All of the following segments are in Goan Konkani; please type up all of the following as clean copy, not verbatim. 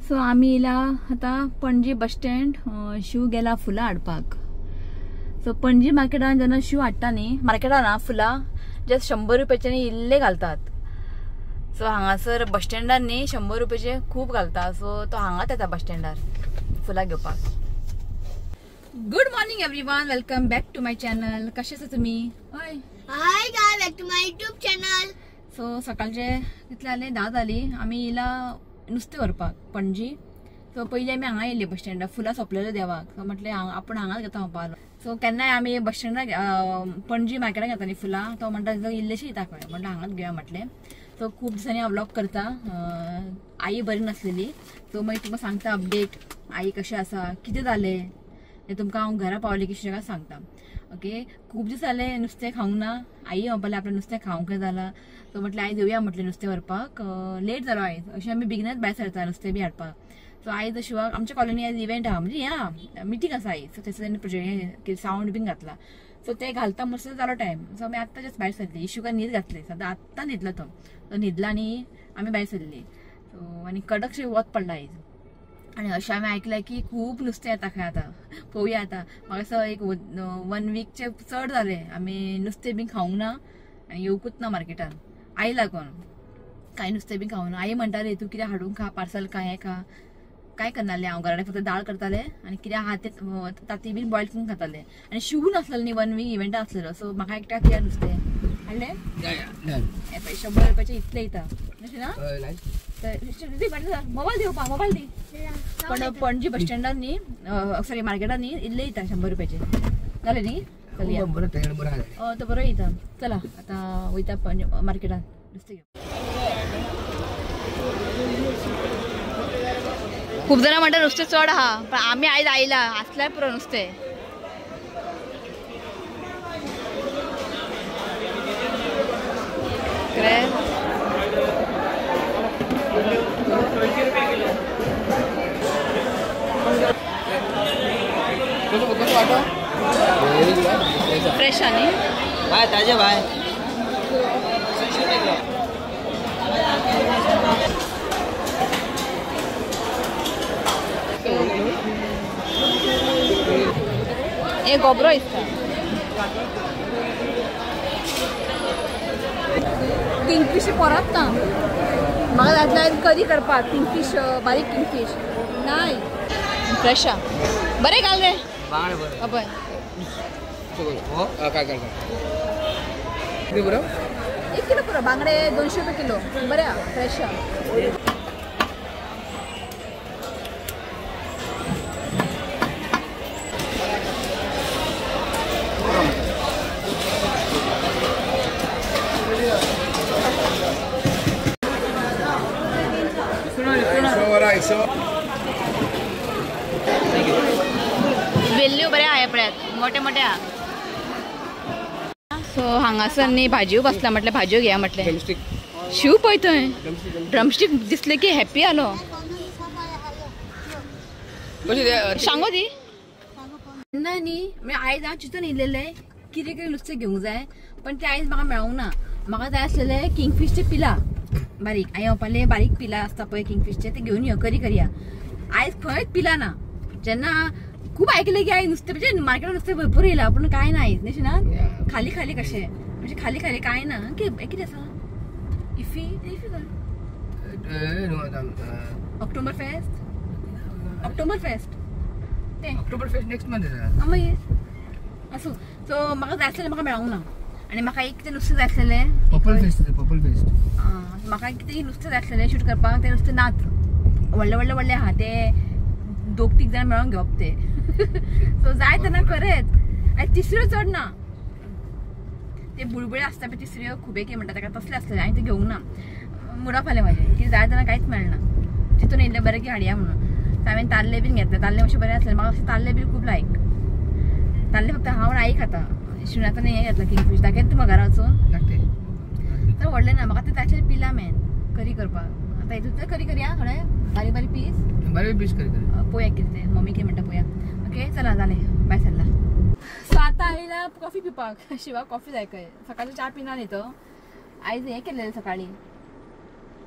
सो आमी येयला आतां पणजी बस स्टँड शीव गेला फुलां हाडपाक. सो पणजी मार्केटान जेन्ना शीव हाडटा न्ही, मार्केटान ना फुलां जस्ट 100 रुपयाचे न्ही इल्ले घालतात. सो हांगासर बस स्टँडार न्ही 100 रुपयाचे खूब घालता. सो तो हांगाच येता बस स्टँडार फुलां घेवपाक. Good morning everyone, welcome back to my channel. कशे आसा तुमी? हय hi guys, back to my YouTube channel. So सकाळचे कितले जाले, 10 जाली. आमी येयला नुस्तें व्हरपाक पणजी. सो पयलीं आमी हांगा येयले बस स्टँडार, फुलां सोंपलेले देवाक. सो म्हटलें आपूण हांगाच घेता म्हणपाक. सो केन्नाय आमी बस स्टँडार पणजी मार्केटान घेता न्ही फुलां, तो म्हणटा इल्लेशी येता खंय, म्हणटा हांगाच घेवया म्हटलें. सो खूब दिसांनी हांव व्लॉग करता. आई बरी नासलेली, सो मागीर तुमकां सांगता अपडेट आई कशें आसा, कितें जालें तें तुमकां हांव घरा पावलें की सुशेगाद सांगता. ओके, खूब दीस जाले नुस्तें खावंक ना. आई म्हणपाक आपलें नुस्तें खावंक जालां. सो म्हटलें आयज येवया म्हटलें नुस्तें व्हरपाक. लेट जालो आयज. अशें आमी बेगिनच भायर सरता नुस्तें बी हाडपाक. सो आयज शिवाक आमच्या कॉलनी आयज इव्हेंट आहा, म्हणजे ह्या मिटींग आसा आयज. सो थंयसर तेणी प्रोजेक्ट सावंड बीन घातला. सो ते घालता म्हणसर जालो टायम. सो आमी आत्तां जस्ट भायर सरली. इशुका न्हीद घातली, सद्दां आत्तां न्हिदलो तो. तो न्हिदला आनी आमी भायर सरली. सो आनी कडकशें वत पडलां आयज. आनी अशें हांवें आयकलें की खूब नुस्तें येता खंय आतां. पळोवया आतां. म्हाका असो एक 1 वीकचे चड जालें आमी नुस्तें बीन खावंक ना आनी येवकूच ना मार्केटान. आई लागून कांय नुस्तें बीन खावंक ना. आई म्हणटाली तूं कितें हाडून खा, पार्सल खा, हें खा. कांय करनासलें हांव, घरा फक्त दाळ करतालें आनी कितें आहा तें ताती बीन बॉयल करून खातालें. आनी शिवून नासलें न्ही, 1 वीक इव्हेंट आसलेलो. सो म्हाका एकट्याक कितें नुस्तें हाडलें 100 रुपयाचें इतलें येता अशें ना. मोबायल दिवपा, मोबायल दी. पण पणजी बस स्टँडार न्ही, सॉरी मार्केटान न्ही इल्ले येता 100 रुपयाचे. जालें न्ही, चलया. तो बरो येता. चला आतां वयता पणजी मार्केटान नुस्तें घेवपाक. खूब जाणां म्हणटा नुस्तें चड आहा, पण आमी आयज आयला आसल्यार पुरो नुस्तें. फ्रेश आनी भाय, ताजे भाय. हे गोबरो दिसता. किंगफीश परत ना म्हाका जातल्यार करी करपाक. किंगफीश, बारीक किंगफीश नाय, फ्रेश आहा. बरें घाल रे पळय. 1 किलो पुरो बांगडे, 200 रुपये किलो. बरें आहा, फ्रेश आहा. वेल्ल्यो बऱ्यो आहा पळयात, मोठे मोठे आहा. सो हांगासर न्ही भाजयो बसला म्हटलें भाजयो घेया म्हटलें. शीव पळय थंय ड्रमस्टीक दिसले की हॅप्पी जालो. सांगो दी ना न्ही, म्हणजे आयज हांव चिंतून येयलेलें कितें कितें नुस्तें घेवंक जाय, पण तें आयज म्हाका मेळोंक ना. म्हाका जाय आसलेलें किंगफिशचे पिलां बारीक. हांवें म्हणपालें बारीक पिलां आसता पळय किंगफिशचे, ते घेवन यो करी करया. आयज खंयच पिलां ना. जेन्ना खूब आयकलें की आयज नुस्तें म्हणजे मार्केटान नुस्तें भरपूर येयलां, पूण कांय ना आयज. न्ही ना, खाली खाली कशें, म्हणजे खाली खाली कांय ना. कितें आसा इफी, इफी कर ऑक्टोबर फेस्ट, ऑक्टोबर फेस्ट तें, ऑक्टोबर फेस्ट नेक्स्ट मंथ आसा मागीर आसूं. सो म्हाका जाय आसलेलें म्हाका मेळोंक ना. आनी म्हाका एक कितें नुस्तें जाय आसलेलें, पर्पल फेस्ट, पर्पल फेस्ट. म्हाका कितें नुस्तें जाय आसलेलें शूट करपाक, तें नुस्तें नात. व्हडलें व्हडलें व्हडलें आहा तें, 2-3 जाण मेळोन घेवप तें. सो जाय तेन्ना खरेंच. आनी तिसऱ्यो चड ना, ते बुळबुळे आसता पळय तिसऱ्यो, खुबे कितें म्हणटा ताका, तसले आसलेले. हांवें ते घेवंक ना, मुडाफ आलें म्हाजें की जाय तेन्ना कांयच मेळना. तितून येयल्लें बरें की हाडया म्हणून. सो हांवें ताल्ले बीन घेतले. ताल्ले मातशे बरें आसलेले म्हाका, अशें ताल्ले बीन खूब लायक. ताल्ले फक्त हांव आई खाता. शिवनाथान हें घेतलां किंगफीश, दाखयता तुमकां घरा वचून. तर व्हडलें ना म्हाका, तें जाय पिलां मेन करी करपाक. आतां हितूंतलें करी करया, थोडे बारीक बारीक पीस, बारीक पीस करी करया. पोया कितें तें मम्मी कितें म्हणटा पोया. ओके चला जालें, बाय सरला. सो आतां आयला कॉफी पिवपाक. शिवा कॉफी जाय खंय, सकाळची च्या पिना न्ही तो. आयज हें केलेलें सकाळीं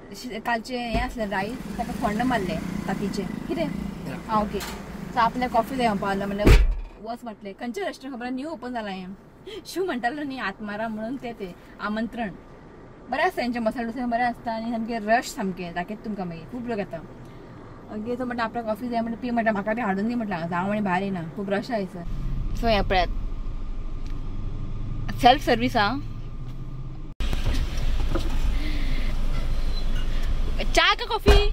कालचे हें आसलें रायस ताका फोण्ण मारलें तातीचें कितें आं ओके. सो आपल्या कॉफी जाय म्हणपाक लागलो म्हणल्यार वच म्हटलें खंयचें रेस्टोरंट खबर न्यू ओपन जालां हें शू म्हणटालो न्ही आत्माराम म्हणून तें तें आमंत्रण बरें आसता तेंचें मसाला डोसा बरें आसता आनी सामकें रश सामकें दाखयता तुमकां मागीर खूब लोक येता. ओके सो म्हणटा आपल्याक कॉफी जाय म्हणटा पी म्हणटा म्हाका बी हाडून दी म्हटलें हांव आनी भायर येना खूब रश आहा सर. सो हें पळयात सेल्फ सर्वीस आहा. चा का कॉफी?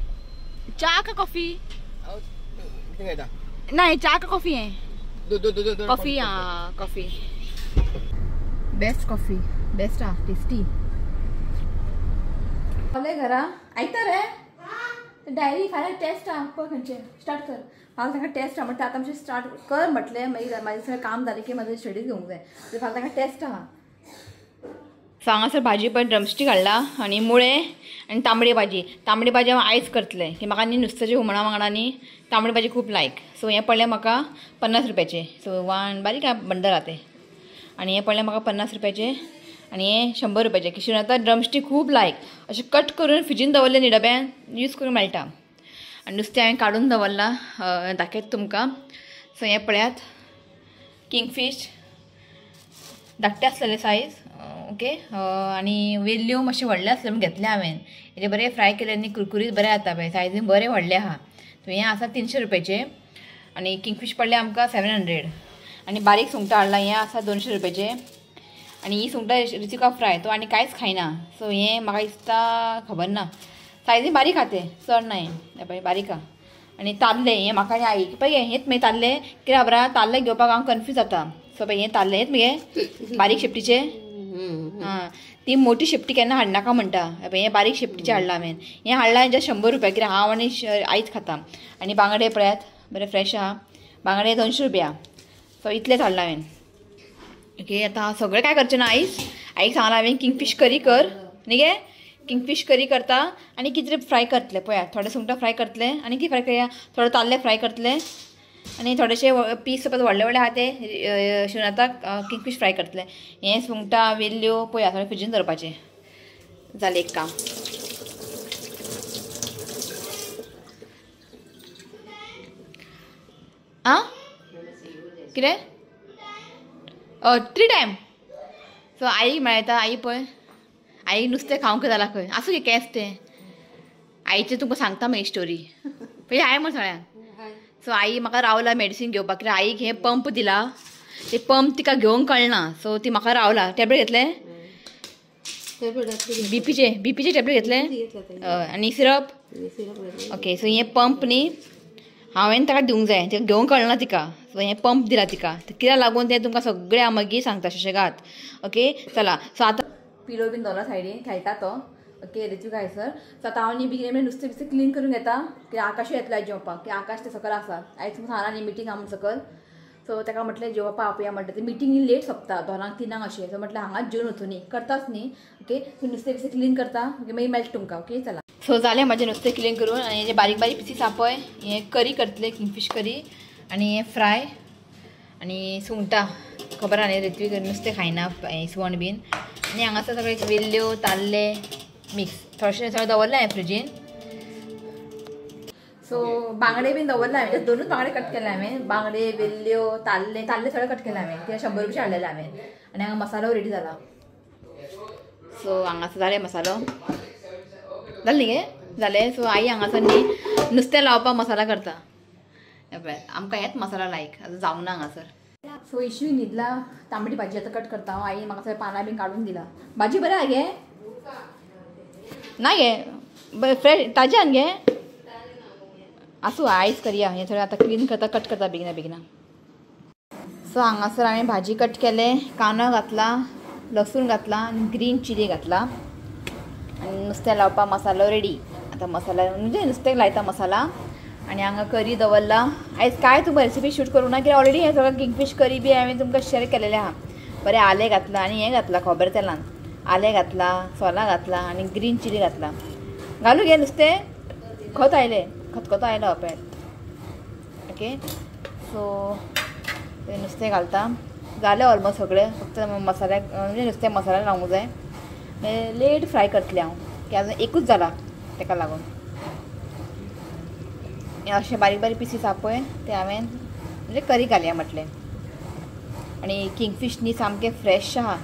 चा का कॉफी? नाही चा का कॉफी आहे कॉफी. हां कॉफी बेस्ट कॉफी बेस्ट आहा टेस्टी. घरा आयता रे डायरी फाल्यां टेस्ट आहा पळय खंयचे स्टार्ट कर. फाल्यां तांकां टेस्ट आहा म्हणटा आतां मातशें स्टार्ट कर म्हटलें मागीर म्हाजें सगळें काम जालें की म्हाजें स्टडीज घेवंक जाय फाल्यां तांकां टेस्ट आहा. सो हांगासर भाजी पळय ड्रमस्टीक हाडला आनी मुळे आनी तांबडी भाजी. तांबडी भाजी हांव आयज करतलें की म्हाका न्ही नुस्त्याच्या हुमणा वांगडा न्ही तांबडी भाजी खूब लायक. सो हें पडलें म्हाका 50 रुपयाचें. सो वन बारीक बंडल आहा तें आनी हें पडलें म्हाका 50 रुपयाचें आनी हें 100 रुपयाचें. किशोर आतां ड्रमस्टीक खूब लायक अशें कट करून फ्रिजीन दवरलें न्ही डब्यान यूज करूंक मेळटा. आनी नुस्तें हांवें काडून दवरलां दाखयता तुमकां. सो हें पळयात किंगफीश धाकटें आसलेलें सायज ओके. आनी वेल्ल्यो मातशें व्हडलें आसलें म्हूण घेतलें हांवें हेजें बरें फ्राय केलें आनी कुरकुरीत बरें जाता पळय सायजीन बरें व्हडलें आहा. सो हें आसा 300 रुपयाचें आनी किंगफीश पडलें आमकां 700. आनी बारीक सुंगटां हाडलां हें आसा 200 रुपयाचें. आनी ही सुंगटां रितिका फ्राय तो आनी कांयच खायना. सो हें म्हाका दिसता खबर ना सायजीन बारीक आहा तें चड ना हें पळय बारीक आहा. आनी ताल्ले हें म्हाका आनी आईक पळय हेंच मागीर ताल्ले कित्याक खबर आहा ताल्ले घेवपाक हांव कन्फ्यूज जाता. सो पळय हें ताल्ले हेंच मगे बारीक शेपटीचे आं ती मोटी शेपटी केन्ना हाडनाका म्हणटा हें बारीक शेपटीचें हाडलां हांवें. हें हाडलां हें 100 रुपया कित्याक हांव आनी आईच खाता. आनी बांगडे पळयात बरें फ्रेश आहा बांगडे 200 रुपया. सो इतलेंच हाडलां हांवें. ओके आतां सगळें काय करचें ना आईस आईक सांगलां हांवें किंगफीश करी कर न्ही गे किंगफीश करी करता आनी कितें फ्राय करतलें पळयात थोडे सुंगटां फ्राय करतलें आनी कितें फ्राय करया थोडे ताल्ले फ्राय करतलें आनी थोडेशे पीस सपोज व्हडले व्हडले आहा ते शिवनाथाक किंगफीश फ्राय करतलें. हें सुंगटां वेल्ल्यो पळया थोडें फ्रिजीन दवरपाचें जालें एक काम. आं कितें 3 टायम. सो आई मेळटा आई पळय आई नुस्तें खावंक जालां खंय आसूं गे केंस तें आईचें तुमकां सांगता मागीर स्टोरी पळय हाय म्हण सगळ्यांक. सो आई म्हाका रावला मेडिसीन घेवपाक कित्याक आईक हें पंप दिला ते पंप तिका घेवंक कळना. सो ती म्हाका रावला. टॅबलेट घेतलें बीपीचे बीपीचे टॅबलेट घेतलें आनी सिरप. ओके सो हें पंप न्ही हांवें ताका दिवंक जाय तिका घेवंक कळना तिका. सो हें पंप दिला तिका कित्याक लागून तें तुमकां सगळें हांव मागीर सांगता सुशेगाद. ओके चला. सो आतां पिलो बीन दवरला सायडीन खेळटा तो. ओके ऋत्विक हयसर. सो आतां हांव न्ही बेगीन नुस्तें बिस्तें क्लीन करून घेता कित्याक आकाशूय येतलो आयज जेवपाक कित्याक आकाश तें सकयल आसा आयज तुमकां सांगलां न्ही मिटींग आहा म्हूण सकयल. सो ताका म्हटलें जेवपाक आपोवया म्हणटा ती मिटींग लेट सोंपता 2-3 अशें. सो म्हटलें हांगाच जेवन वचूं न्ही करताच न्ही. ओके सो नुस्तें बिस्तें क्लीन करता ओके मागीर मेळटा तुमकां. ओके चला. सो जालें म्हाजें नुस्तें क्लीन करून आनी हेजे बारीक बारीक पिसीस आहा पळय हें करी करतलें किंगफीश करी आनी हें फ्राय आनी सुंगटां खबर आहा न्ही ऋत्विक नुस्तें खायना इसवण बीन. आनी हांगासर सगळें वेल्ल्यो ताल्ले मिक्स थोडेशें सगळें दवरलें हांवें फ्रिजीन. सो बांगडे बीन दवरले हांवें दोनूच बांगडे कट केले हांवें बांगडे वेल्ल्यो ताल्ले ताल्ले सगळे कट केले हांवें ते 100 रुपया हाडलेले हांवें. आनी हांगा मसालो रेडी जाला. सो हांगासर जालें मसालो जालें न्ही गे जालें. सो आई हांगासर न्ही नुस्तें लावपाक मसाला करता पळय आमकां हेंच मसाला लायक आतां जावंक ना हांगासर. सो इशू न्हिदला तांबडी भाजी आतां कट करता हांव. आई म्हाका सगळें पानां बीन काडून दिला. भाजी बरें आहा गे ना गे बरें फ्रेश ताजें आहा गे आसूं आयज करया हें सगळें आतां क्लीन करता कट करता बेगिना बेगिना. सो हांगासर हांवें भाजी कट केलें कांदो घातला लसूण घातला आनी ग्रीन चिली घातला आनी नुस्तें लावपाक मसालो रेडी. आतां मसाला म्हणजे नुस्तें लायता मसाला आनी हांगा करी दवरला. आयज काय तुमकां रेसिपी शूट करूं ना कित्याक ऑलरेडी हें सगळें किंगफीश करी बी हांवें तुमकां शेअर केलेलें आहा. बरें आलें घातलां आनी हें घातलां खोबरें तेलान आलें घातलां सोलां घातलां आनी ग्रीन चिली घातलां. घालूं गे नुस्तें खत आयलें खतखतो आयलो पळय. ओके सो तें नुस्तें घालता जालें ऑलमोस्ट सगळें फक्त मसाल्याक म्हणजे नुस्तें मसाला लावंक जाय लेट फ्राय करतलें हांव की आजून एकूच जाला. ताका लागून हे अशे बारीक बारीक पिसीस आहा पळय ते हांवें म्हणजे करी घालया म्हटलें. आनी किंगफीश न्ही सामकें फ्रेश आहा,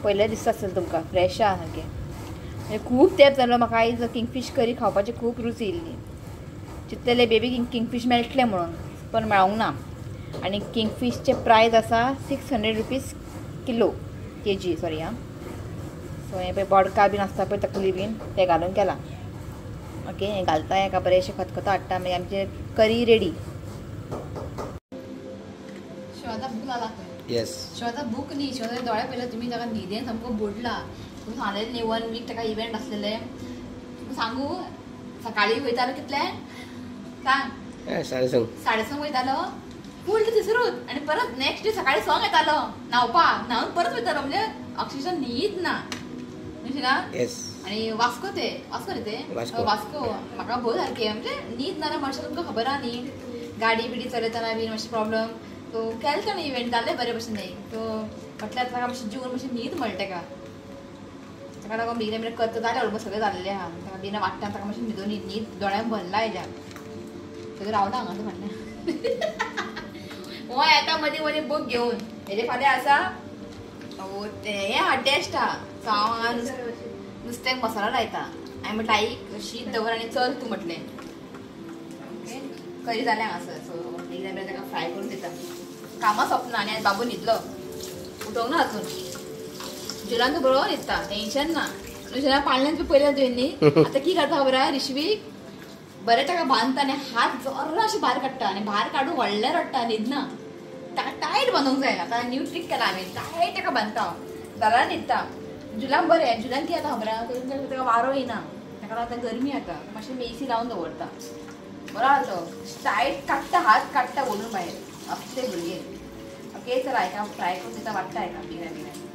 पयलें दिसता आसतलें तुमकां फ्रेश आहा सामकें. म्हणजे खूब तेंप जालो म्हाका आयज किंगफीश करी खावपाची खूब रुच येयल्ली. चिंतलेले बेबी किंगफीश मेळटलें म्हणून, पण मेळोंक ना. आनी किंगफिशचे प्रायस आसा 600 रुपीज किलो, केजी सॉरी आं. सो हें पळय बोडका बीन आसता पळय तकली बीन ते घालून केला. ओके हें घालता हेका बरें अशें खतखतो हाडटा, मागीर आमचे करी रेडी. शिवादा भूक लागला. येस शिवादा भूक न्ही, शिवादा दोळे पयले तुमी ताका न्हिदेन सामको बुडला. तुमी सांगलें न्ही 1 वीक ताका इव्हेंट आसलेले. तुमकां सांगू सकाळी वयतालो कितले सांग, 6:30 वयतालो फूल तिसरूच, आनी परत नेक्स्ट डे सकाळी 6 येतालो न्हांवपाक, न्हांवन परत वयतालो. म्हणजे अक्षरशः न्हीद ना ना. आनी वास्को ते वास्को न्ही ते वास्को म्हाका भोव सारकें म्हणजे न्हीद ना मातशें तुमकां खबर आहा न्ही, गाडी बिडी चलयतना बीन मातशें प्रॉब्लम. सो केलें ताणें इव्हेंट जालें बरें भशेन न्ही. सो म्हटल्यार ताका मातशें जेवन मातशें न्हीद म्हणटा ताका, ताका लागून बेगीन बेगीन करता जालें ऑलमोस्ट सगळें जाल्लें आहा. ताका बेगीन वाडटा ताका मातशें न्हिदून न्हीद दोळ्यान भरला हेज्या सगळें रावला हांगा म्हणलें. हो येता मदीं मदीं बूक घेवन हेजे फाल्यां आसा हें आहा टेस्ट आहा. सो हांव हांगा नुस्त्याक मसालो लायता. हांवें म्हटलें आई शीत दवर आनी चल तूं म्हटलें. ओके करी जालें हांगासर. सो बेगीन बेगीन ताका फ्राय करून दिता. कामां सोंपना आनी बाबू न्हिदलो, उठोवंक ना अजून. जुलान तूं बरो न्हिदता, टेंशन ना. नुस्त्या पाळण्यान बी पयलें तुवें न्ही. आतां की करता खबर आहा ऋषवीक बरें ताका बांदता आनी हात जोर अशें भायर काडटा आनी भायर काडून व्हडलें रडटा, न्हिदना. ताका टायट बांदूंक जाय. आतां न्यू ट्रीक केला हांवें, टायट ताका बांदता जाल्यार न्हिदता. जुलान बरें, जुलान कितें जाता खबर आहा, ताका वारो येना, ताका आतां गरमी जाता, मातशें एसी लावन दवरता. बरो आहा तो, टायट काडटा, हात काडटा ओडून भायर असले भुरगे. ओके चला हेका फ्राय करून दिता, वाडटा हेका बेगीन बेगीन.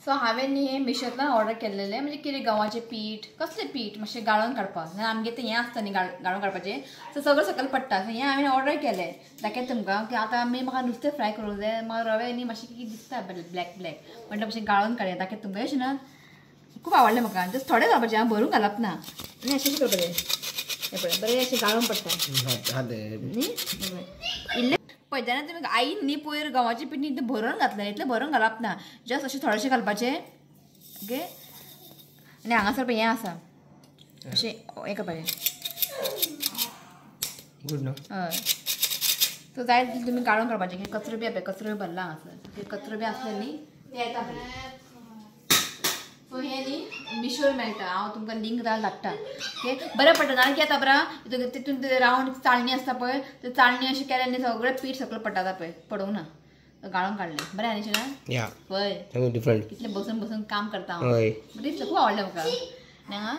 सो हांवें न्ही हें मिशोंतल्यान ऑर्डर केल्लेलें, म्हणजे कितें गंवाचें पीठ, कसलें पीठ मातशें गाळोन काडपाक, नाल्यार आमगेर तें हें आसता न्ही गाळोन काडपाचें, सो सगळें सकयल पडटा. सो हें हांवें ऑर्डर केलें, दाखयता तुमकां की आतां आमी म्हाका नुस्तें फ्राय करूंक जाय, म्हाका रवे न्ही मातशें कितें दिसता ब्लॅक ब्लॅक, म्हटल्यार मातशें गाळोन काडया. दाखयता तुमकां. अशें ना खूब आवडलें म्हाका, जस्ट थोडें घालपाचें हांव भरून घालप ना, आनी अशें अशें करपाचें हें पळय बरें अशें गाळोन पडटा न्ही. इल्लें पळय जेन्ना तुमी आईन न्ही पयर गंवाचें पीठ न्ही भरून घातलें, इतलें भरून घालप ना, जस्ट अशें थोडेशें घालपाचें. ओके आनी हांगासर पळय हें आसा अशें हें करपाचें. हय सो जाय तितलें तुमी गाळून काडपाचें. कचरो बी कचरो बी भरला हांगासर, कचरो बी आसले न्ही ते येता. सो हें न्ही मिशोर मेळटा, हांव तुमकां लिंक जाल्यार धाडटा. ओके बरें पडटा, नाल्यार कितें जाता बरें तितून रावंड चाळणी आसता पळय, ते चाळणी अशें केल्यार न्ही सगळें पीठ सकयल पडटा पळय, पडोवंक ना, गाळून काडलें बरें आनी ना. पळय कितलें बसून बसून काम करता हांव, दिसलें खूब आवडलें म्हाका. आनी हांगा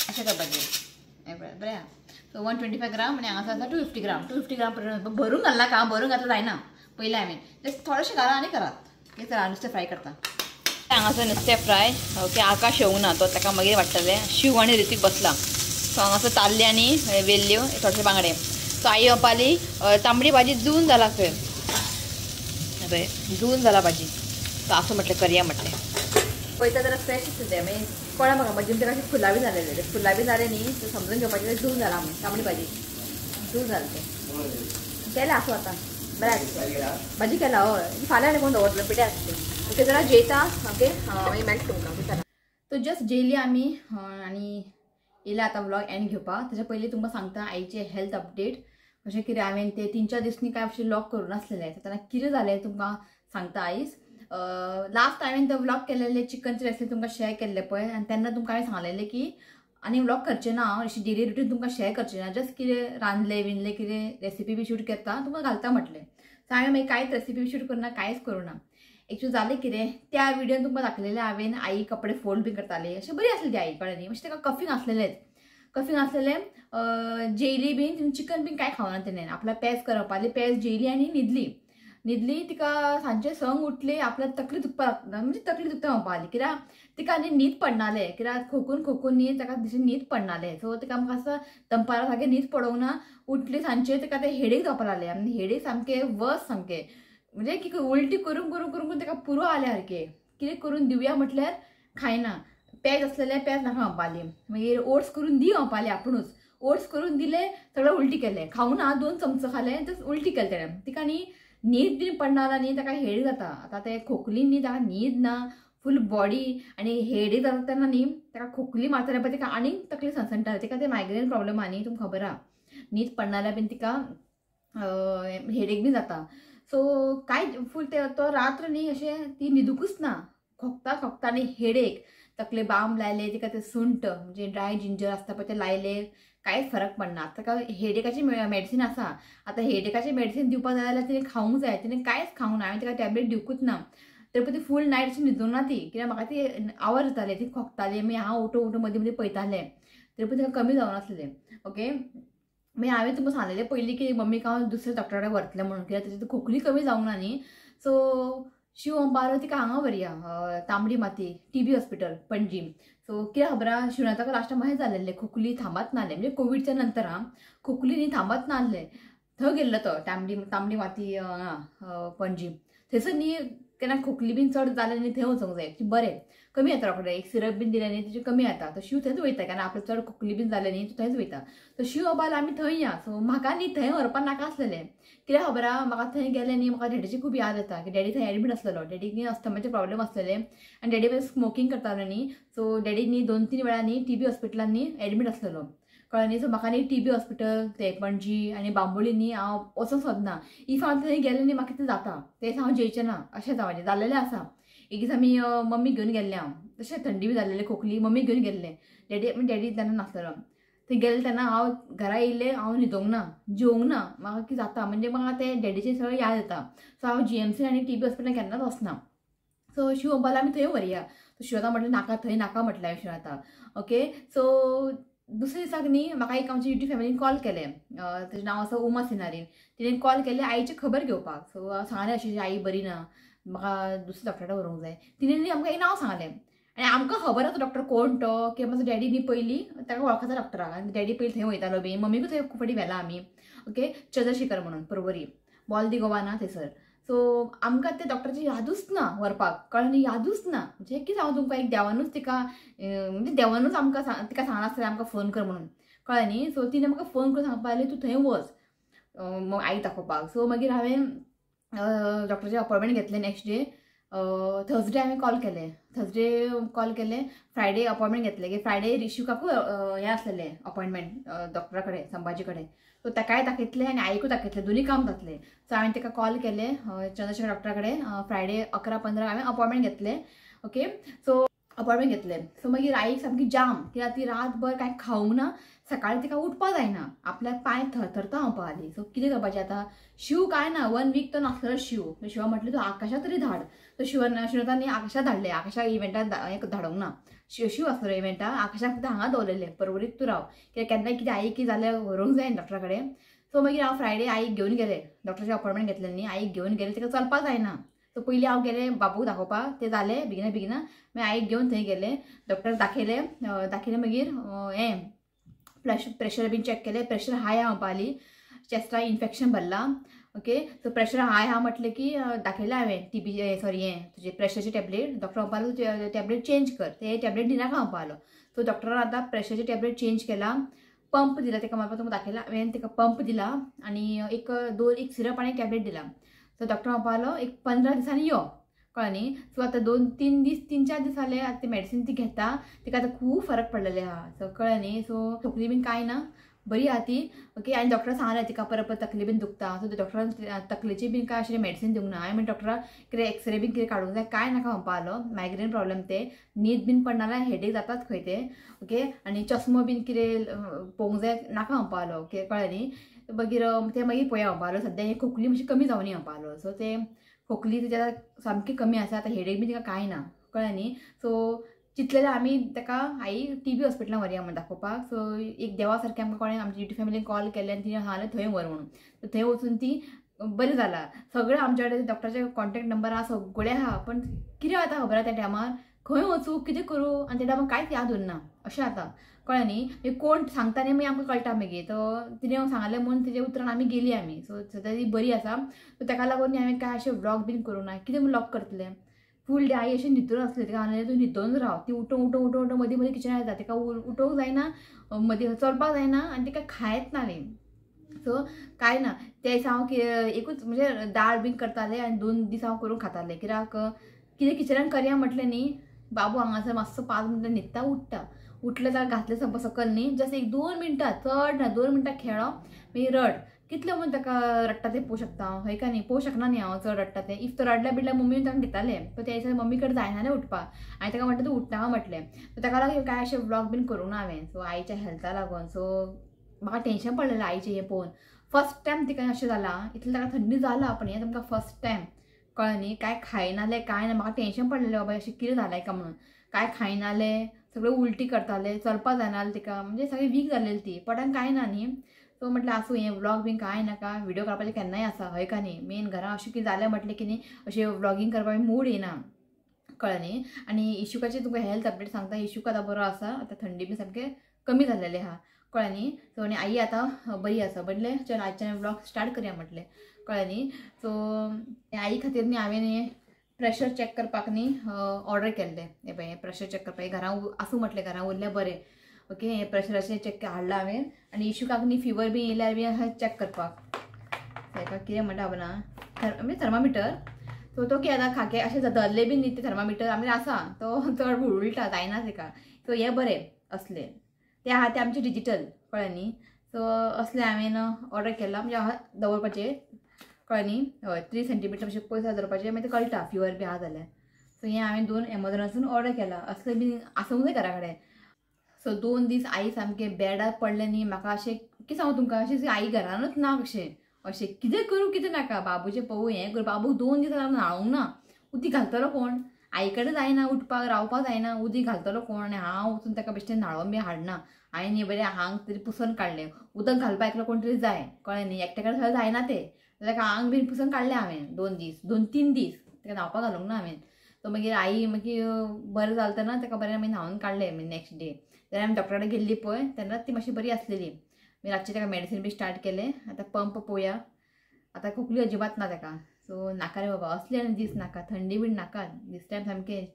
अशें करपाचें हें पळय बरें आहा. सो 125 ग्राम आनी हांगासर आसा 250 ग्राम, 250 ग्राम पर्यंत भरून घालना, हांव भरून घातलं जायना, पयलें हांवें जस्ट थोडेशें घाला आनी करात. हे चला नुस्तें फ्राय करता. हांगासर नुस्तें फ्राय. ओके आकाश येवंक ना, तो ताका मागीर वाडटलें. शिव आनी ऋतिक बसला. सो हांगासर ताल्ले आनी वेल्ल्यो थोडेशे बांगडे. सो आई बापाली तांबडी भाजी जून जाला खंय, पळय जून जाला भाजी. सो आसूं म्हटलें करया म्हटलें. पळयता जाल्यार फ्रेश आसता तें, मागीर कळ्ळें म्हाका भाजी ताका अशें फुलां बी जालेलें, फुलां बी जालें न्ही तें समजून घेवपाचें जून जाला म्हणून. तांबडी भाजी जून जालें तें केलें. आसूं आतां बरें भाजी केला. हय फाल्यां आनी कोण दवरतलो पिठे आसलें. ओके जरा जेयता. ओके मागीर मेळटा तुमकां. चला सो जस्ट जेयली आमी आनी येयला आतां व्लॉग एंड घेवपाक. ताच्या पयलीं तुमकां सांगता आईचे हेल्थ अपडेट कशें कितें. हांवें ते 3-4 दिसांनी कांय अशें व्लॉग करूं नासलेलें, तेन्ना कितें जालें तुमकां सांगता आयज. लास्ट हांवें तो व्लॉग केलेले चिकनची रेसिपी तुमकां शेअर केल्ले पळय, आनी तेन्ना तुमकां हांवें सांगलेलें की आनी व्लॉग करचें ना हांव, अशी डेली रुटीन तुमकां शेअर करचें ना, जस्ट कितें रांदलें विणलें कितें रेसिपी बी शूट करता तुमकां घालता म्हटलें. सो हांवें मागीर कांयच रेसिपी शूट करूं ना, कांयच करूं ना. एक्चुअली जालें कितें त्या व्हिडियोन तुमकां दाखयलेलें हांवें आई कपडे फोल्ड बी करताली, अशें बरी आसली ती आई, कळ्ळें न्ही. मातशें ताका कफींग आसलेलेंच, कफींग आसलेलें, जेयली बीन चिकन बीन कांय खावना तेणें, आपल्या पेज करपाली, पेज जेयली आनी न्हिदली. न्हिदली तिका सांजचे 6 उठली, आपल्या तकली दुखपाक, म्हणजे तकली दुखता म्हणपा लागली, कित्याक तिका आनी न्हीद पडनालें, कित्याक खोकून खोकून न्ही ताका दिसून न्हीद पडनालें. सो तिका म्हाका असो दनपारां सारकें न्हीद पडोवंक ना, उठली सांजचे तिका तें हेडेक जावपाक लागलें आनी हेडेक सामकें वर्स सामकें, म्हणजे की उलटी करून करून करून करून ताका पुरो आल्या सारकें. कितें करून दिवया म्हटल्यार खायना, पेज आसलेलें पेज नाका म्हणपाली. मागीर ओट्स करून दी म्हणपाली आपुणूच. ओट्स करून दिले सगळें उलटी केलें. खावूं ना 2 चमचो खालें तस उलटी केलें तेणें. तिका न्ही न्हीद बीन पडना न्ही ताका हेड जाता. आतां ते खोकली न्ही ताका न्हीद ना फूल बॉडी आनी हेड जाता तेन्ना न्ही ताका खोकली मारता पळय तिका आनीक तकली सणसणटा. तिका ते मायग्रेन प्रॉब्लम आहा न्ही तुमकां खबर आहा. न्हीद पडना जाल्यार बीन तिका हेडेक बीन जाता. सो कांय फूल ते तो रात्र न्ही अशें ती न्हिदूकच ना. खोकता खोकता आनी हेडेक. तकले बाम लायले तिका ते सुंट म्हणजे ड्राय जिंजर आसता पळय ते लायले कांयच फरक पडना. आतां ताका हेडेकाची मेडिसीन आसा. आतां हेडेकाची मेडिसीन दिवपाक जाय जाल्यार तिणें खावंक जाय. तिणें कांयच खावंक ना. हांवें तिका टॅबलेट दिवकूच ना. तरी पण ती फूल नायट अशी न्हिदूंक ना ती. कित्याक म्हाका ती आवाज जाताली ती खोकताली. मागीर हांव उठून उठून मदीं मदीं पळयतालें. तरी पण तिका कमी जावनासलें. ओके मागीर हांवें तुमकां सांगलेलें पयलीं की मम्मीक हांव दुसऱ्या डॉक्टरा कडेन व्हरतलें म्हणून कित्याक ताची खोकली कमी जावंक ना न्ही. सो शिव म्हणपाक तिका हांगा व्हरया तांबडी माती टीबी हॉस्पिटल पणजी. सो कितें खबर आहा शिवनाथाक लास्ट टायम अशें जालेलें खोकली थांबत नासलें म्हणजे कोविडच्या नंतर आं खोकली न्ही थांबत नासलें. थंय गेल्लो तो तांबडी माती हांगा पणजी. थंयसर न्ही केन्ना खोकली बीन चड जालें न्ही थंय वचूंक जाय बरें कमी येता रोखडें. एक सिरप बीन दिलें न्ही तिचें कमी येता. तो शिव थंयच वयता केन्ना आपलें चड खोकली बीन जालें न्ही तो थंयच वयता. तो शिव म्हणपाक आमी थंय या. सो म्हाका न्ही थंय व्हरपाक नाका आसलेलें. कित्याक खबर आहा म्हाका थंय गेलें न्ही म्हाका डॅडीची खूब याद येता की डॅडी थंय एडमीट आसलेलो. डॅडीक न्ही अस्थमाचे प्रॉब्लम आसलेले आनी डॅडी पळय स्मोकींग करतालो न्ही. सो डॅडी न्ही 2-3 वेळा न्ही टीबी हॉस्पिटलान न्ही एडमीट आसलेलो. कळ्ळें न्ही. सो म्हाका न्ही टीबी हॉस्पिटल ते पणजी आनी बांबोळी न्ही हांव वचूंक सोदना. If हांव थंय गेलें न्ही म्हाका कितें जाता तें हांव जेयचें ना अशें जावचें जाल्लेलें आसा. एक दीस आमी मम्मी घेवन गेल्लें हांव तशें थंडी बी जाल्लेली खोकली मम्मी घेवन गेल्लें. डॅडी डॅडी तेन्ना नासलेलो. थंय गेलें तेन्ना हांव घरा येयलें हांव न्हिदोंक ना जेवंक ना. म्हाका कितें जाता म्हणजे म्हाका ते डॅडीचें सगळें याद येता. सो हांव जीएमसी आनी टीबी हॉस्पिटलान केन्नाच वचना. सो शिव म्हणपाक आमी थंय व्हरया. सो शिवता म्हटलें नाका थंय नाका म्हटलें हांवें शिवता. ओके सो दुसऱ्या दिसाक न्ही म्हाका एक आमच्या युट्यूब फॅमिलीन कॉल केलें. ताजें नांव आसा उमा सिनारीन. तिणें कॉल केलें आईची खबर घेवपाक. सो सांगलें अशें आई बरी ना म्हाका दुसऱ्या डॉक्टरा कडेन व्हरूंक जाय. तिणें न्ही आमकां एक नांव सांगलें आनी आमकां खबर आसा डॉक्टर कोण तो की म्हजो डॅडी न्ही पयलीं ताका वळखता डॉक्टराक आनी डॅडी पयलीं थंय वयतालो बी मम्मीकूय थंय खूब फावटी व्हेला आमी. ओके चंद्रशेखर म्हणून परवरी बॉल दी गोवा ना थंयसर. सो आमकां ते डॉक्टराची यादूच ना व्हरपाक. कळ्ळें न्ही यादूच ना. म्हणजे कितें हांव तुमकां एक देवानूच तिका म्हणजे देवानूच आमकां तिका सांगलां आसतलें आमकां फोन कर म्हणून. कळ्ळें न्ही. सो तिणें म्हाका फोन करून सांगपाक लागली तूं थंय वच आई दाखोवपाक. सो मागीर हांवें डॉक्टराचें अपॉयंटमेंट घेतलें नेक्स्ट डे. थर्सडे हांवें कॉल केलें. थर्सडे कॉल केलें फ्रायडे अपॉयंटमेंट घेतलें की फ्रायडे रिशिकाकूय हें आसलेलें अपॉयंटमेंट डॉक्टरा कडेन संभाजी कडेन. सो ताकाय दाखयतलें आनी आईकूय दाखयतलें दोनूय काम जातलें. सो हांवें ताका कॉल केलें चंद्रशेखर डॉक्टरा कडेन. फ्रायडे 11:15 हांवें अपॉयंटमेंट घेतलें. ओके सो अपॉयंटमेंट घेतलें. सो मागीर आईक सामकी जाम कित्याक ती रातभर कांय खावंक ना. सकाळीं तिका उठपाक जायना आपल्याक पांय थरथरता म्हणपाक लागली. सो कितें करपाचें आतां शिव कांय ना 1 वीक तो नासलेलो शिव. शिवा म्हटलें तूं आकाशा तरी धाड. तो शिवनाथान आकाशा धाडलें. आकाशा इव्हेंटाक धाडूंक ना. शिव आसलो इव्हेंटाक आकाशाक फक्त हांगा दवरलेलें परवरीत तूं राव कित्याक केन्ना कितें आई कितें जाल्यार व्हरूंक जाय डॉक्टरा कडेन. सो मागीर हांव फ्रायडे आईक घेवन गेलें. डॉक्टराचें अपॉयंटमेंट घेतलें न्ही आईक घेवन गेलें. तिका चलपाक जायना. सो पयलीं हांव गेलें बाबूक दाखोवपाक तें जालें बेगिना बेगिना. मागीर आईक घेवन थंय गेलें डॉक्टर दाखयलें. दाखयलें मागीर हें प्रेशर बीन चॅक केलें. प्रेशर हाय आहा म्हणपाक लागली. चेस्टाक इन्फेक्शन भरलां. ओके सो प्रेशर हाय आहा म्हटलें की दाखयलें हांवें टीबी सॉरी हें तुजें प्रेशरची टॅबलेट. डॉक्टर म्हणपाक लागलो टॅबलेट चेंज कर ते टॅबलेट दिनाका म्हणपाक लागलो. सो डॉक्टरान आतां प्रेशरची टॅबलेट चेंज केला. पंप दिला ताका म्हणपाक तुमकां दाखयला हांवें ताका पंप दिला आनी एक सिरप आनी टॅबलेट दिला. सो डॉक्टर म्हणपाक लागलो एक 15 दिसांनी यो. कळ्ळें न्ही. सो आतां 2-3 दीस 3-4 दीस जाले आतां ती मेडिसीन ती घेता तिका आतां खूब फरक पडलेले आहा. सो कळ्ळें न्ही. सो खोकली बीन कांय ना बरी आहा ती. ओके आनी डॉक्टरान सांगलें तिका परत परत तकली बीन दुखता. सो डॉक्टरान तकलेची बीन कांय अशें मेडिसीन दिवंक ना. हांवें म्हणलें डॉक्टराक कितें एक्सरे बीन कितें काडूंक जाय कांय नाका म्हणपाक लागलो. मायग्रेन प्रॉब्लम ते न्हीद बीन पडना जाल्यार हेडेक जाताच खंय ते. ओके आनी चश्मो बीन कितें पळोवंक जाय नाका म्हणपाक लागलो. ओके कळ्ळें न्ही. मागीर ते मागीर पळया म्हणपाक लागलो. सद्या ही खोकली मातशी कमी जावनी म्हणपाक लागलो. सो ते खोकली तिच्या सामकी कमी आसा आतां हेडेक बीन तिका कांय ना. कळ्ळें न्ही. सो चिंतलेलें आमी ताका आई टीबी हॉस्पिटलान व्हरया म्हण दाखोवपाक. सो एक देवा सारकें आमकां कोणें आमच्या युट्यूब फॅमिलीन कॉल केलें आनी तिणें सांगलें थंय व्हर म्हणून. थंय वचून ती बरें जाला. सगळें आमच्या कडेन डॉक्टराचे कॉन्टेक्ट नंबर आहा सगळें आहा. पण कितें जाता खबर आहा त्या टायमार खंय वचूं कितें करूं आनी त्या टायमार कांयच याद उरना अशें जाता. कळ्ळें न्ही. कोण सांगता न्ही मागीर आमकां कळटा मागीर. तो तिणें सांगलें म्हूण तिजे उतरान आमी गेली आमी. सो सद्या ती बरी आसा. सो ताका लागून न्ही हांवें कांय अशें व्लॉग बीन करूंक ना. कितें व्लॉग करतलें. फूल डे I अशें न्हिदून आसलें तिका हांवें तूं न्हिदोन राव ती उठोवन उठोवन उठोवन उठोवन मदीं मदीं किचनान येता तिका उठोवंक जायना मदीं चलपाक जायना आनी तिका खायत नाली सो कांय ना त्या दिसा हांव एकूच म्हणजे दाळ बीन करतालें आनी 2 दीस हांव करून खातालें कित्याक कितें किचनान करया म्हटलें न्ही बाबू हांगासर मातसो 5 मिनटां न्हिदता उठ्ठा उठलें जाल्यार घातलें समज सकयल न्ही जस्ट 1-2 मिनटां चड ना 2 मिनटां खेळो मागीर रड कितलें म्हूण ताका रडटा तें पळोवंक शकता हांव हय काय न्ही पळोवंक शकना न्ही हांव चड रडटा तें if तो रडल्या बिडल्या मम्मी ताका घेतालें पण त्या दिसा मम्मी कडेन जायना उठपाक आनी ताका म्हणटा तूं उठना म्हटलें सो ताका लागून कांय अशें व्लॉग बीन करूंक ना हांवें सो आईच्या हेल्था लागून सो म्हाका टेंशन पडलेलें आईचें हें पळोवन फर्स्ट टायम तिका अशें जालां इतलें ताका थंडी जाला पण हें तुमकां फर्स्ट टायम कळ्ळें न्ही कांय खायनालें कांय ना म्हाका टेंशन पडलेलें बाबा अशें कितें जालें काय म्हणून कांय खायनालें सगळें उलटी करतालें चलपाक जायना तिका म्हणजे सगळें वीक जालेली ती पोटान कांय ना न्ही सो म्हटलें आसूं हें व्लॉग बीन कांय नाका व्हिडिओ काडपाचें केन्नाय आसा हय का न्ही मेन घरा अशें कितें जालें म्हटलें की न्ही अशें व्लॉगींग करपाक मूड येना कळ्ळें न्ही आनी इशुकाचें तुमकां हेल्थ अपडेट सांगता इशुका आतां बरो आसा आतां थंडी बी सामकें कमी जाल्लेलें आहा कळ्ळें न्ही सो आनी आई आतां बरी आसा म्हणलें चल आजच्यान व्लॉग स्टार्ट करया म्हटलें कळ्ळें न्ही सो आई खातीर न्ही हांवें हें प्रेशर चॅक करपाक न्ही ऑर्डर केल्लें हें पळय प्रेशर चॅक करपाक घरां आसूं म्हटलें घरां उरलें बरें ओके हें प्रेशराचें चॅक हाडलां हांवें आनी इशुकाक न्ही फिवर बी येयल्यार बी आसा चॅक करपाक ताका कितें म्हणटा खबर ना म्हणजे थर्मामिटर सो तो कितें आतां खाके अशें धरलें बी न्ही तें थर्मामिटर आमगेर आसा तो चड उलटा जायना ताका सो हें बरें असलें तें आहा तें आमचें डिजीटल कळ्ळें न्ही सो असलें हांवें ऑर्डर केलां म्हणजे दवरपाचें कळ्ळें न्ही हय 3 सेंटीमिटर अशें पयस दवरपाचें मागीर तें कळटा फिवर बी आहा जाल्यार सो हें हांवें 2 एमेझॉनासून ऑर्डर केलां असलें बी आसूंक जाय घरा कडेन सो 2 दीस आई सामकें बेडार पडलें न्ही म्हाका अशें कितें सांगू तुमकां अशें आई घरानूच ना कशें अशें कितें करूं कितें नाका बाबूचें पळोवं हें करूं बाबूक 2 दीस न्हाळोंक ना उदीक घालतलो कोण आई कडेन जायना उठपाक रावपाक जायना उदीक घालतलो कोण आनी हांव वचून ताका बेश्टें न्हाळोवन बी हाडना हांवें न्ही बरें आंग तरी पुसून काडलें उदक घालपाक एकलो कोण तरी जाय कळ्ळें न्ही एकट्या कडेन सगळें जायना तें ताका आंग बीन पुसून काडलें हांवें 2 दीस 2-3 दीस ताका न्हांवपाक घालूंक ना हांवें सो मागीर आई मागीर बरें जालें तेन्ना ताका बरें मागीर न्हांवन काडलें मागीर नेक्स्ट डे तेन्ना आमी डॉक्टरा कडेन गेल्ली पळय तेन्ना ती मातशी बरी आसलेली मागीर रातचें ताका मेडिसीन बी स्टार्ट केलें आतां पंप पळोवया आतां खोकली अजिबात ना ताका सो नाका रे बाबा असले आनी दीस नाका थंडी बीन नाका दीस टायम सामकें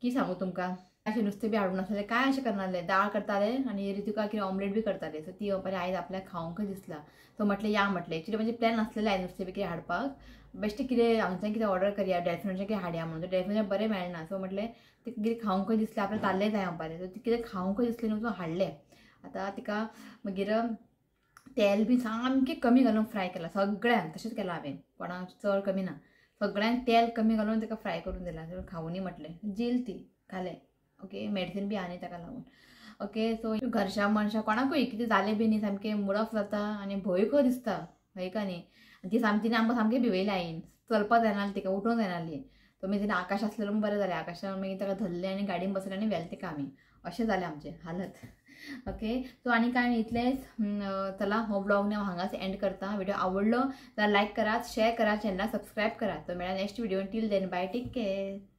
की सांगू तुमकां अशें नुस्तें बी हाडून नासलें कांय अशें करनासलें दाळ करतालें आनी रितिका कितें ऑमलेट बी करतालें सो ती बरें आयज आपल्याक खावंकच दिसलां सो म्हटलें या म्हटलें एक्चुली म्हणजे प्लॅन नासलेलें आयज नुस्तें बी कितें हाडपाक बेश्टें कितें हांगच्यान कितें ऑर्डर करया डेल्फिनाचें कितें हाडया म्हणून डेल्फिनाचें बरें मेळना सो म्हटलें तें कितें खावंकय दिसलें आपल्याक ताल्लें जाय म्हणपाचें सो कितें खावंकय दिसलें न्हू सो हाडलें आतां तिका मागीर तेल बी सामकें कमी घालून फ्राय केलां सगळ्यांक तशेंच केलां हांवें कोणाक चड कमी ना सगळ्यांक तेल कमी घालून ताका फ्राय करून दिलां खावुनी म्हटलें जेल ती खालें ओके मेडिसीन बी आहा न्ही ताका लागून ओके सो घरच्या मनशां कोणाकूय कितें जालें बी न्ही सामकें मूड ऑफ जाता आनी भंय खो दिसता हय का न्ही आनी ती सामकी तिणें आमकां सामकें भिवयलें आईन चलपाक जायना जालें तिका उठोवंक जायना जाली सो मागीर तिणें आकाश आसलेलो म्हूण बरें जालें आकाशान मागीर ताका धरलें आनी गाडयेन बसलें आनी व्हेलें तिका आमी अशें जालें आमचें हालत ओके सो आनी कांय इतलेंच चला हो ब्लॉग न्ही हांव हांगाच एंड करता व्हिडिओ आवडलो जाल्यार लायक करात शेअर करात चॅनलाक सबस्क्रायब करात तो मेळ्ळा next video till then bye take care.